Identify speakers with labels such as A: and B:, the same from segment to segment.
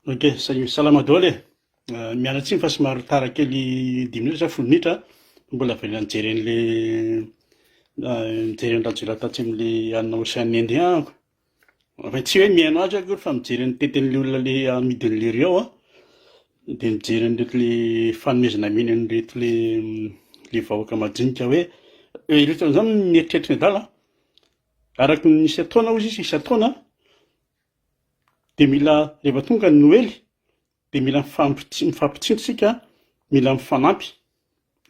A: Ok, salama daholo e! Miala tsiny fa somary tara kely dimy minitra sa folo minitra, mbola avela nijery an'le nijery an'i Rajoelina tatsy amin'le anona Ocean Indien aho. Enfin tsy hoe mihaino azy akory fa mijery ny tetin'le olona le amidin'le ry ao an, de mijery an'ireto le fanomezana ameny an'ireto le le vahoaka madinika hoe ireto zany ny eritreritry ny adala an, araka ny isan-taona hozy izy isan-taona de mila rehefa tonga ny noely de mila mifampitsinjo tsika, mila mifanampy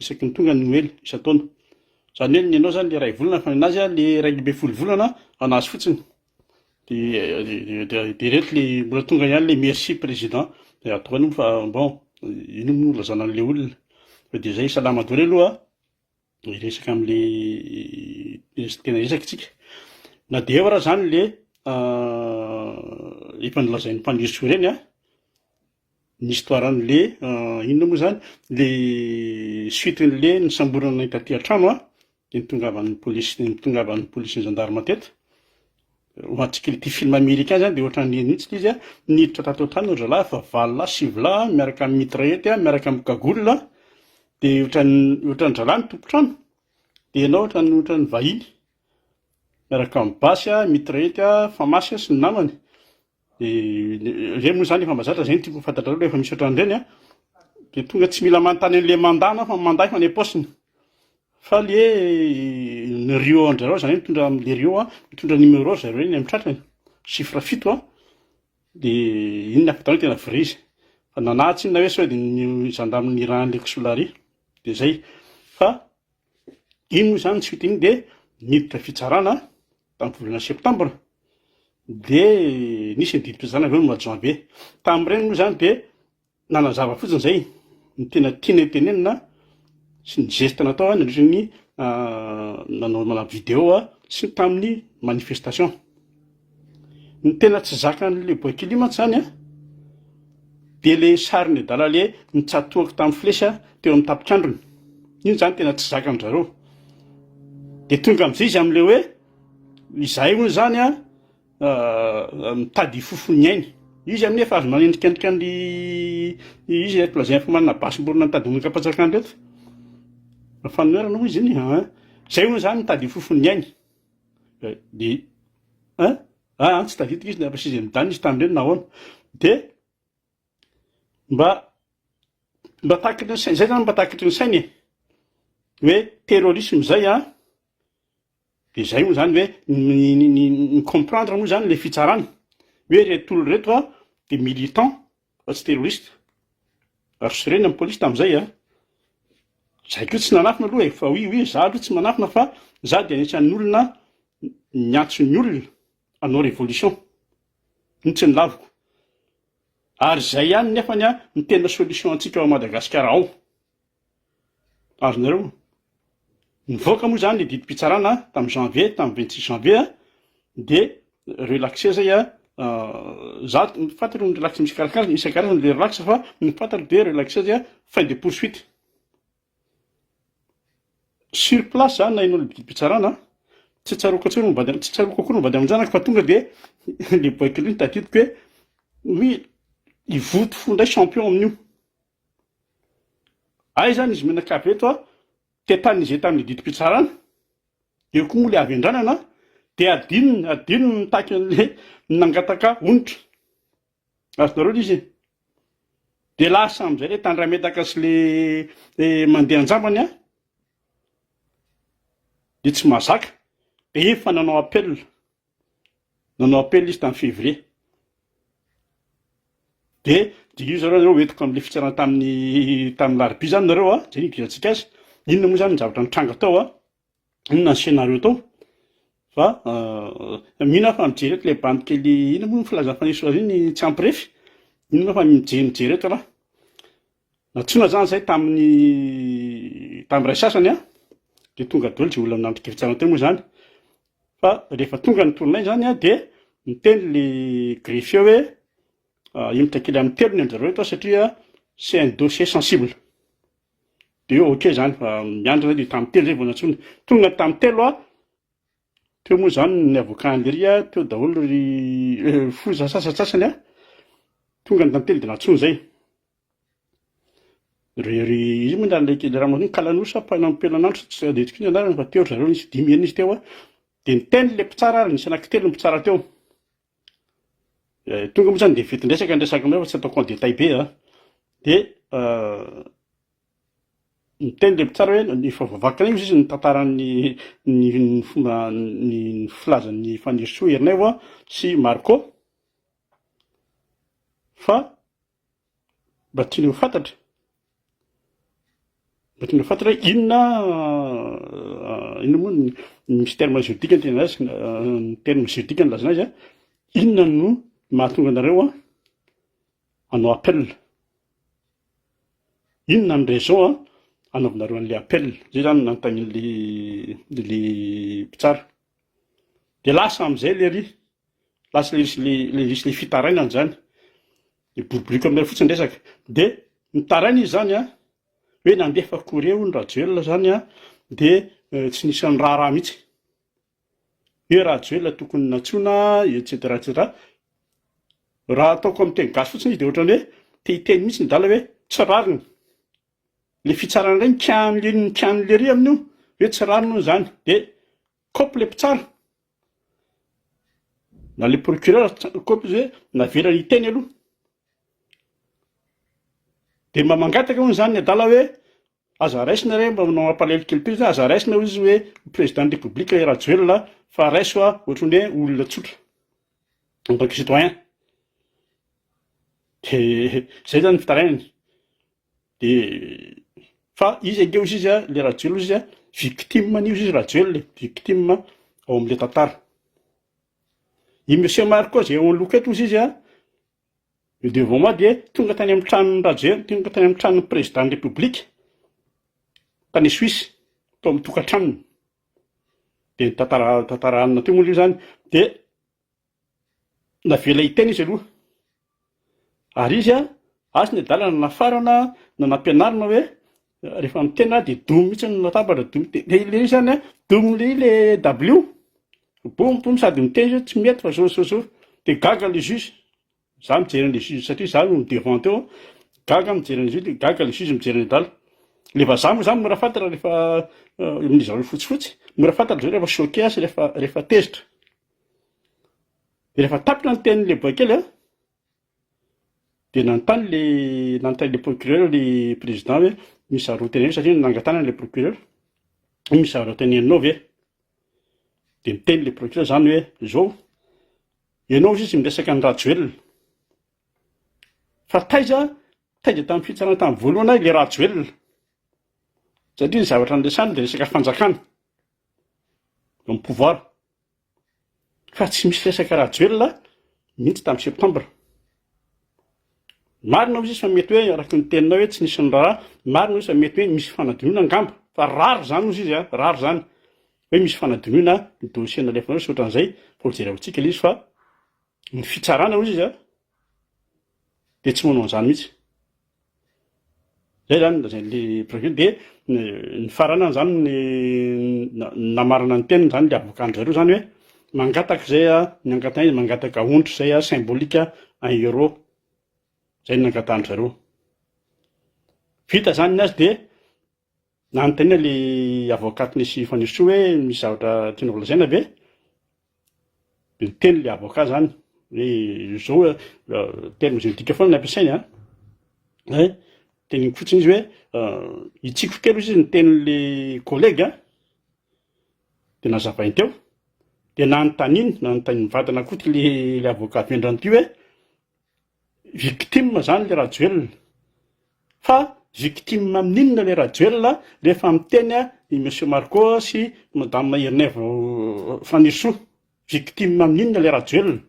A: isaky ny tonga ny noely isan-taona, zany hoe ny anao zany le iray volana fa ny anazy le 11 volana anazy fotsiny, de de ireto le mbola tonga ihany le merci président de ataony moa fa bon ino moa no ilazana an'le olona fa de zay, salama daholo aloha. Miresaka amle tena resaka tsika. Na dia eo ara zany le efa nolazain'i Fanirisoa ireny an, ny histoire an'le inona moa zany, le suite-n'le nisamborana anay taty an-trano an, de nitongavan'ny polisy nitongavan'ny polisy sy ny gendarme teto, ho antsika ity film américain zany de ohatran'ireny mihitsy le izy an, niditra tato an-trano ry zalahy fa valo lahy sivy lahy miaraka amin'ny mitraillette miaraka amin'ny cagoule, De ohatran'ny ohatran'ny dralahy ny tompon-trano, de ianao ohatran'ny ohatran'ny vahiny, miaraka amin'ny basy a, mitraillette a, famasy a sy ny namany, de ireny moa zany efa mahazatra zay no tiako ho fantatrareo rehefa misy ohatran'ireny a, de tonga tsy mila manontany an'le mandat anao fa ny mandat efa any am-paosiny, fa le ny rio an-dry zareo zany hoe mitondra am'le rio a, mitondra numéro ry zareo eny amin'ny tratrany, chiffre fito a, De iny ny afaka tena vrai izy. Fa nanahy tsinona hoe sao de ny gendarme nirahan'le kisoa De zay. Fa iny moa zany suite iny de niditra fitsarana tamin'ny volana septembre. De nisy ny didim-pitsarana avy eo ny mois de janvier. Tamin'ireny moa zany de Nanazava fotsiny izay ny tena tiana tenenina sy ny geste natao nandritra ny nanaovana vidéo sy ny tamin'ny manifestation. Ny tena tsy zakan'le Boaikely mantsy zany an, dia le sarin'ny adala le nitsatohako tamin'ny flèche teo amin'ny tapikandrony. Iny zany tena tsy zakan-dry zareo. Dia tonga amin'izay izy amin'le hoe izahay hono zany an, Mitady hifofo ny ainy. Izy anie efa azo manendrikendrika an'i izy ireto lazainy fa manana basim-borona mitady hanongam-panjakana ireto. Fanoherana hoy izy iny an. Zay hono zany mitady hifofo ny ainy. De an ah tsy tadidiko izy na efa sixième dan izy tamin'ireny na ahoana. De mba mba takatry ny sainy, zay zany mba takatry ny sainy e. Hoe terrorisme zay an. De zay moa zany hoe ny ny ny ny comprendre moa zany le fitsarana hoe reto olona reto a de militant fa tsy terroriste, ary sorena ny polisy tamzay a, zay koa tsy nanafina aloha e, fa oui oui za aloha tsy manafina fa za de anisan'ny olona niantso ny olona hanao révolution, iny tsy nolaviko, ary zay ihany nefany a ny tena solution antsika ao Madagasikara ao. Azonareo? Nivoaka moa zany le didim-pitsarana tamin'ny janvier, tamin'ny 26 janvier de relaxé zay a, za ny fantako ny relax misy karazany isan-karazany le relax fa ny fantako de relaxé zay a fin de poursuite. Sur place za naheno le didim-pitsarana, tsy tsaroako intsony ny vady, tsy tsaroako akory ny vady aman-janako fa tonga de le boaikely iny tadidiko hoe oui hivoto fo ndray champion amin'io. Aiza any izy mianakavy eto a, tetany izay tamin'ny didim-pitsarana, eo koa moa le havendranana de adinony, adinony nitaky an'le nangataka onitra, azonareo le izy e? De lasa am'zay le tandrametaka sy le mandeha an-jambany a, de tsy mahazaka, de efa nanao appel. Nanao appel izy tamin'ny février. De diniho zareo nareo hoentiko amin'le fitsarana tamin'ny tamin'ny larobia zany nareo a, zay no idirantsika azy. Inona moa zany ny zavatra nitranga tao a? Inona ny scénario tao? Fa mino aho fa mijery eto le bandy kely inona moa ny filazan'i Fanirisoa azy iny tsy ampy refy. Mino aho fa mijery mijery eto ialahy. Nantsoina zany zay tamin'ny tamin'ny iray sasany a, de tonga daholo zay olona nandrika fitsarana teo moa zany. Fa rehefa tonga ny tournay zany a de niteny le greffier hoe hemotra kely amin'ny telo ny an-jareo eto satria c'est un dossier sensible. De hoe ok zany fa miandry zay de tamin'ny telo zay vao nantsoina. Tonga tamin'ny telo a, teo moa zany ny avocat an'i lery a, teo daholo ry foza sasantsasany a. Tonga ny tantely dia nantsoina izay. Ry ry izy moa ilay ilay ramatoa iny Kalanosa Mpanampela-nandro tsy tadidiko ny anarany fa teo ry zareo nisy dimy enina izy teo dia niteny ilay mpitsara ary nisy anankitelo ny mpitsara teo. Tonga moa izany dia ventin-dresaka ny resaka amin'ireo fa tsy ataoko en détail be a. Dia niteny ilay mpitsara hoe efa voavaky an'io izy ny tantaran'ny ny ny fomba ny filazan'ny Fanirisoa Ernaivo sy Marco fa mba tiany ho fantatra, mba tiany ho fantatra hoe inona inona moa ny misy terme juridique ny tena azy, ny terme juridique no ilazana azy an, inona no mahatonga anareo an hanao appel, inona ny raison an hanaovanareo an'ilay appel, zay zany no nanontanian'le le mpitsara, de lasa am'zay lery, lasa le le le le fitarainana zany, Dia boriboriko aminareo fotsiny ny resaka. Dia nitaraina izy izany an, hoe nandefa courrier hono Rajoelina izany an, dia tsy nisy niraharaha mihitsy. Hoe Rajoelina tokony nantsoina et cetera et cetera. Raha ataoko amin'ny teny gasy fotsiny izy dia ohatran'ny hoe te hiteny mihitsy ny adala hoe tsy rariny. Le fitsarana indray nikian'le nikian'lery amin'io hoe tsy rariny hono izany. Dia kopy le mpitsara. Na le procureur kopy izy hoe navelany hiteny aloha. Dia mba mangataka hono izany ny adala hoe aza raisina re, mba manao mampalahelo kely toy izany, aza raisina hoy izy hoe président de république i Rajoelina fa raiso ohatran'ny hoe olona tsotra en tant que citoyen. Dia zay zany ny fitarainany. Dia fa izy ange hozy izy a, le Rajoelina hozy izy a, victime an'io hozy izy Rajoelina e, victime ao amin'ilay tantara. I Monsieur Marco izay eo anoloako eto hozy izy a, eo devant moi dia tonga tany amin'ny tranon'i Rajoelina, tonga tany amin'ny tranon'ny président ny République tany Suisse, tao amin'ny tokantranony. Dia ny tantara tantara anona teo moa io zany, dia Navela hiteny izy aloha. Ary izy an, azy ny adalana nafarana na nampianarina hoe rehefa miteny aho dia domy mihitsy ny latabatra, domy dia ilay izy zany an, domy le le dabilio, boum boum sady miteny izy hoe tsy mety fa zao zao zao, dia gaga le juge, za mijery an'le juge satria za no devant teo, gaga mijery an'le juge, gaga le juge mijery an'i adala. Le vazaha moa zany mora fantatra rehefa amin'izy zareo fotsifotsy, mora fantatra zareo rehefa choqué sy rehefa rehefa tezitra. Dia rehefa tapitra ny tenin'ilay boay kely an, dia nanontany le nanontany le procureur le président hoe misy zavatra ho tenenina satria nangatanana le procureur hoe misy zavatra ho teneninao ve? Dia niteny le procureur zany hoe zao, ianao izy miresaka an'i Rajoelina, fa taiza taiza tamin'ny fitsarana tamin'ny voalohany ahy le Rajoelina? Satria ny zavatra niresahany dia resaka fanjakana, ny pouvoir. Fa tsy misy resaka Rajoelina mihitsy tamin'ny septembre. Marina hozy izy fa mety hoe araka ny teninao hoe tsy nisy ny raharaha, marina hozy fa mety hoe misy fanadinoana angamba, fa rare zany hozy izy a, rare zany hoe misy fanadinoana ny dossier nalefanao sy ohatran'izay, fa ho jerevantsika ilay izy fa ny fitsarana hozy izy a dia tsy manao an'izany mihitsy. Zay zany lazain'le procureur de nifaranana zany ny namarana ny teniny zany le avocat-ndry zareo zany hoe mangataka zay a, ny angatahiny mangataka ondry zay a symbolique un euro, zay no nangatahan-dry zareo. Vita zany ny azy de Nanontaniana ilay avocat nisy Fanirisoa hoe misy zavatra tianao holazaina ve? Dia niteny ilay avocat zany hoe izao terme juridique foana no ampiasainy an, hoe teneniko fotsiny izy hoe hitsiko kely hozy izy ny tenin'ilay collègue an, dia nazavainy teo, dia nanontaniany, nanontanian'ny vadina koa ilay ilay avocat vendrana ity hoe Victime zany le Rajoelina. Fa victime amin'inona le Rajoelina rehefa miteny i Monsieur Marco sy Madame Herinaivo Fanirisoa. Victime amin'inona le Rajoelina?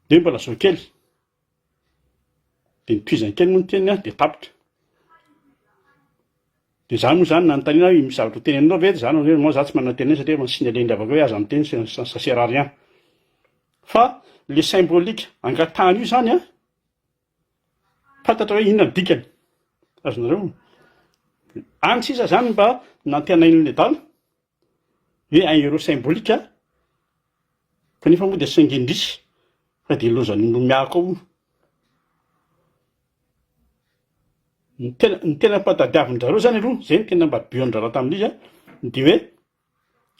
A: Dia mba lazao kely. Dia nitohizany kely moa ny teniny dia tapitra. Dia za moa zany nanontaniana hoe misy zavatra ho teneninao ve? Dia za nanao hoe non za tsy manana tenenina satria efa ni-signaler-n'ny havako hoe aza miteny ça sert à rien. Fa le symbolique angatahana io zany an, fantatra hoe inona ny dikany, azonareo? Any sisa zany mba nantenain'ny nedala hoe un euro symbolique kanefa moa dia saingy indrisy fa dia lozan'ny miako ao. Ny tena ny tena mba tadiavin-dry zareo zany aloha, zay no tena mba but-an-dry zareo tamin'izy an, dia hoe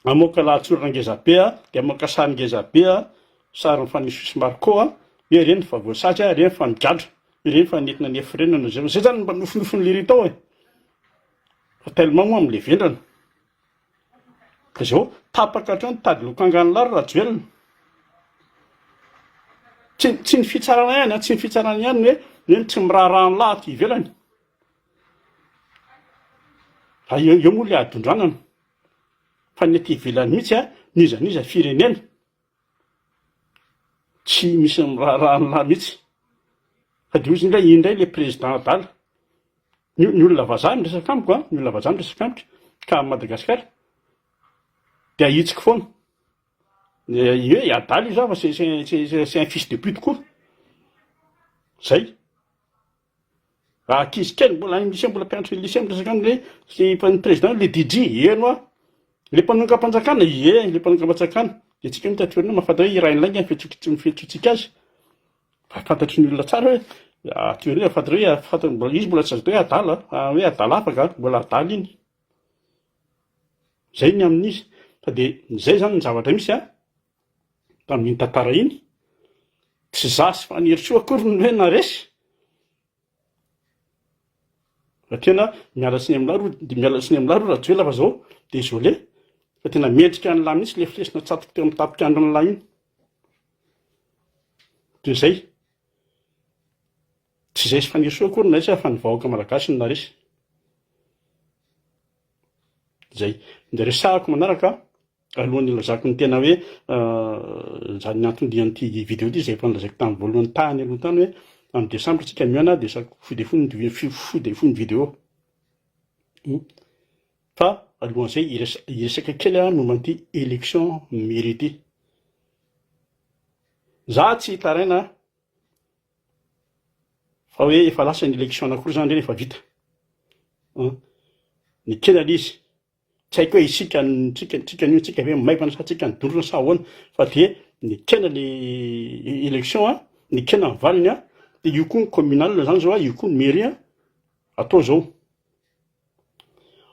A: hamoaka lahatsoratra ngeza be an, dia hamoaka sary ngeza be an, sarin'i Fanirisoa sy Marco an, hoe ireny fa voasazy an, ireny fa nigadra, ireny fa nentina niefrenana zareo. Zay zany no mba nofinofin'i Lery tao e! Fa tellement moa amin'ilay vendrana. Ka zao tapaka hatreo ny tady lokangan'lah ry Rajoelina. Tsy tsy ny fitsarana ihany an, tsy ny fitsarana ihany ny hoe ny hoe tsy miraharaha an'lah aty ivelany. Fa eo eo moa le adondranana. Fa ny aty ivelany mihitsy an, n'iza n'iza firenena. Tsy misy miraharaha an'lah mihitsy. Fa de ozy indray, iny indray le président adala. Ny ny olona vazaha miresaka amiko an, ny olona vazaha miresaka amiko ka amin'i Madagasikara dia ahitsiko foana. Hoe adala io zany fa c'est c'est c'est un fils de pute koa. Zay. Raha ankizy kely mbola any lycée mbola mpianatry ny lycée miresaka aminy hoe sy ny président le DJ, eny hoa. Le mpanongam-panjakana, ie le mpanongam-panjakana. Dia tsika mihitsy aty aoriana mahafantatra hoe i Rainilainga ny fiantsoantsika azy. Fa fantatry ny olona tsara hoe aty aoriana fantatra hoe fantatra mbola izy mbola tsy azo atao hoe adala hoe adala hafa ka mbola adala iny. Zay ny amin'izy. Fa dia zay zany ny zavatra misy an, tamin'iny tantara iny. Tsy za sy Fanirisoa akory no hoe naharesy. Fa tena miala tsiny amin'lah aloha, dia miala tsiny amin'lah aloha Rajoelina fa zao désolé fa tena mendrika an'lah mihitsy le flèche natsatoko teo amin'ny tapik'andron'lah iny. Dia zay. Tsy zay sy Fanirisoa akory no naresy fa ny vahoaka malagasy no naresy. Zay. Dia resahako manaraka Alohan'ny hilazako ny tena hoe izany ny anton-dian'ity vidéo ity izay efa nolazaiko tamin'ny voalohany tany aloha tany hoe amin'ny décembre tsika mihaona dia sako fohy dia fohy ny fohy dia fohy ny vidéo. Fa alohan'izay hiresaka kely aho momba an'ity élection mairie ity. Za tsy hitaraina fa hoe efa lasa ny élection anankiroa zany ireny efa vita. Nekena ilay izy. Tsy haiko hoe isika tsika tsika anio tsika ve maivana sa tsika ny dorona sa ahoana fa dia nekena le élection a, nekena ny valiny a, dia io koa ny communal zany zao a, io koa ny mairie a, atao zao.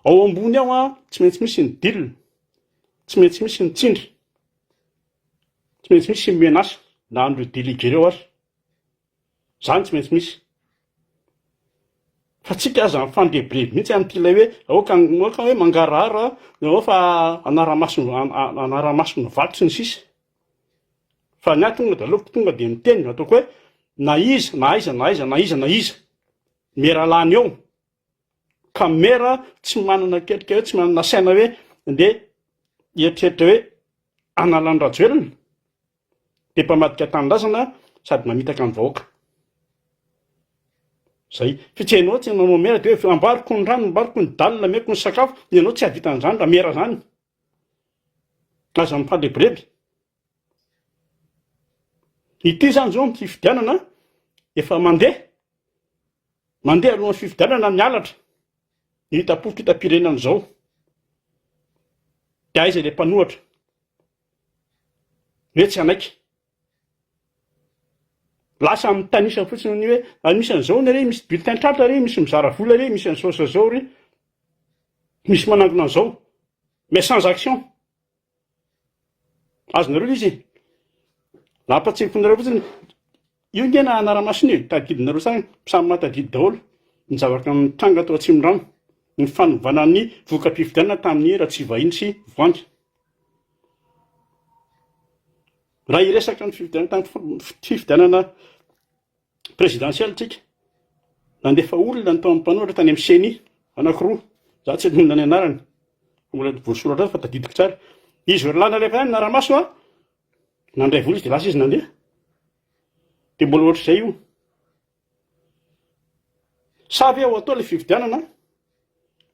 A: Ao ambony ao a, tsy maintsy misy ny deal, tsy maintsy misy ny tsindry, tsy maintsy misy ny menace na an'ireo délégué ireo ary. Zany tsy maintsy misy. Fa tsika aza mifandrebireby mihitsy amin'ity ilay hoe aoka aoka hoe mangarahara ao fa anara-maso anara-maso ny vato sy ny sisa. Fa ny ahy tonga dia aleoko tonga dia miteny ataoko hoe na iza na aiza na aiza na iza na iza mera lany eo ka mera tsy manana ketrika hoe tsy manana saina hoe ndeha hieritreritra hoe hanala an'i Rajoelina Dia mpamadika tanindrazana sady mamitaka ny vahoaka. Zay. Fa tsy hainao tsy manao mera dia hoe amboariko ny rano, amboariko ny dalle, ameko ny sakafo, ianao tsy hahavita an'izany raha mera zany. Aza mifandrebireby. Ity zany zao ny fifidianana efa mandeha. Mandeha alohan'ny fifidianana ny halatra. Ny hitam-poko hitam-pirenana izao. Dia aiza ilay mpanohatra? Hoe tsy hanaiky. Lasa mitanisa fotsiny ny hoe ah, misy an'izao anie re, misy bulletin tratra re, misy mizara vola re, misy an'izao sy izao re, misy manangona an'izao. Mais sans action. Azonareo ilay izy e. Nampatsiahinareo fotsiny. Io nge na anara-masina e, tadidinareo tsara, samy mahatadidy daholo ny zavatra nitranga tao Atsimondrano, ny fanovana ny voka-pifidianana tamin'ny Ratsivahiny sy Voangy. Raha hiresaka ny fifidianana tamin'ny fifidianana présidentielle tsika, nandefa olona ny tao amin'ny mpanohitra tany amin'ny CENI, anankiroa, za tsy hanonona ny anarany, mbola voasoratra ao fa tadidiko tsara. Izy roa lahy nalefa ihany naramaso a, nandray vola izy de lasa izy nandeha. De mbola ohatr'izay io. Sa ve ao atao le fifidianana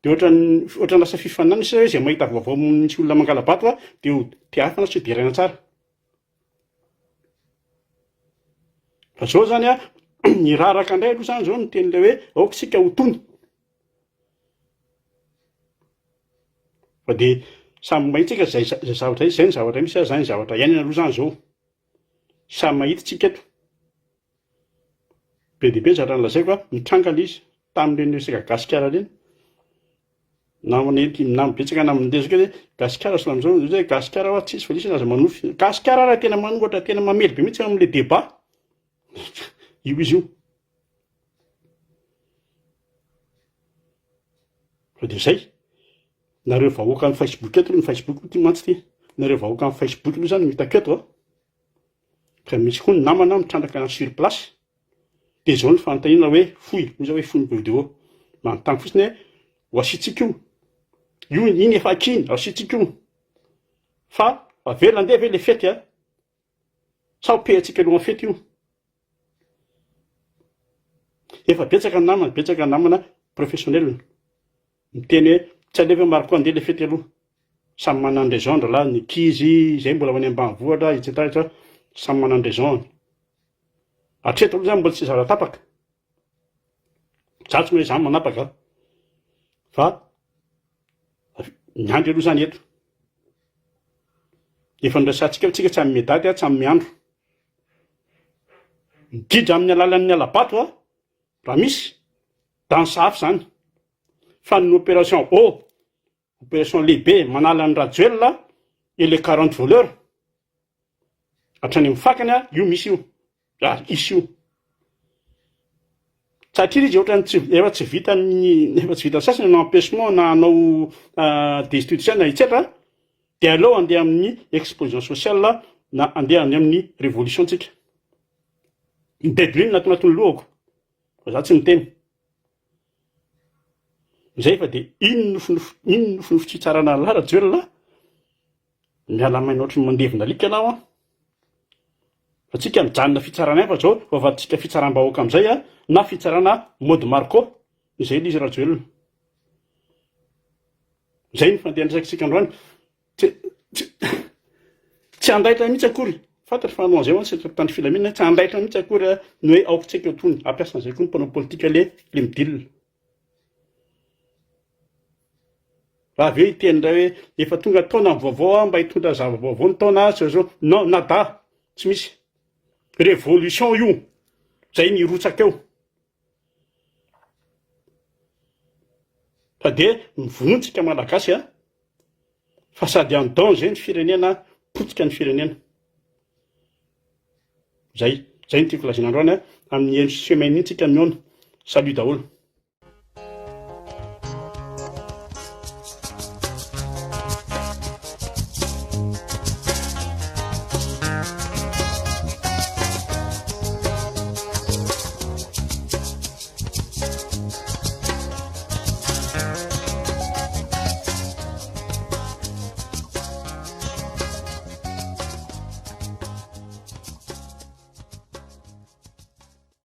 A: de ohatran'ny ohatran'ny lasa fifaninanana sisa hoe zay mahita vaovao misy olona mangala-bato a de ho tehafina sy ho deraina tsara. Fa zao zany a, ny raraka indray aloha zany zao ny teny le hoe aoka isika ho tony. Fa de samy mahita tsika zay zay zavatra zay ny zavatra misy a, zay ny zavatra iainana aloha zany zao. Samy mahita tsika eto. Be dia be ny zavatra nolazaiko a, mitranga le izy. tamin'ireny resaka gasikara ireny. Namana ety nam betsaka namana ndezaka hoe gasikara sy lamizao hoe gasikara hoa tsisy valisana aza manofy. Gasikara raha tena manohatra tena mamely be mihitsy amin'le débat. Io izy io. Fa dia zay. Nareo vahoaka amin'ny Facebook eto, ny Facebook ity mantsy ity. Nareo vahoaka amin'ny Facebook aloha zany no hitako eto a. Ka misy koa ny namana mitrandraka any sur place. Dia izao ny fanontaniana hoe fohy, hoy za hoe fohy ny vidéo. Manontany fotsiny hoe ho asiantsika io. Io iny efa aky iny, asiantsika io. Fa avela andeha ve le fety a? Sa ho pehantsika alohan'ny fety io? Efa betsaka ny namana, betsaka ny namana professionnel miteny hoe tsy aleo ve Marco andeha le fety aloha. Samy manana ny raison rahalahy, ny ankizy izay mbola ho any ambanivohitra etc etc samy manana ny raison-ny. Hatreto aloha zany mbola tsy zara tapaka. Za tsy hoe za manapaka fa miandry aloha zany eto. Efa noresahantsika hoe tsika tsy hanome daty tsy hanome andro. Mididra amin'ny alalan'ny ala-bato a, raha misy, danse hafa izany. Fa ny opération O, opération lehibe manala an'i Rajoelina et les 40 voleurs hatrany amin'ny fakany a, io misy io. Ary hisy io. Satria izy ohatran'ny tsy efa tsy vitan'ny efa tsy vitan'ny sasany hanao empêchement na hanao destitution na etsetra dia aleo andeha amin'ny explosion sociale na andeha any amin'ny révolution tsika. Ny deadline ato anatin'ny lohako fa za tsy miteny. Zay fa dia iny nofinofy iny nofinofy tsy hitsarana an'lah Rajoelina. Miala maina ohatry ny mandevina alika ianao an! Fa tsika mijanona fitsarana ihany fa zao ho avadintsika fitsaram-bahoaka amizay an, na fitsarana mode Marco, izay ilay izy Rajoelina. Izay ny fandehan-dresakitsika androany. Tsy tsy tsy handaitra mihitsy akory, fantatro fa hanao an'izay mantsy ny mpitandro filaminana, tsy handaitra mihitsy akory ny hoe aoka tsika ho tony, hampiasa an'izay koa ny mpanao politika le le mi-deal. Raha avy eo hiteny indray hoe efa tonga taona vaovao aho mba hitondra zava-baovao ny taona zao zao. Non, nada, tsy misy. Révolution io, zay ny hirotsaka eo. Fa dia mivonoa tsika Malagasy a, fa sady en danger ny firenena, potika ny firenena. Zay, zay no tiako lazaina androany a, amin'ny semaine iny tsika mihaona. Salut daholo.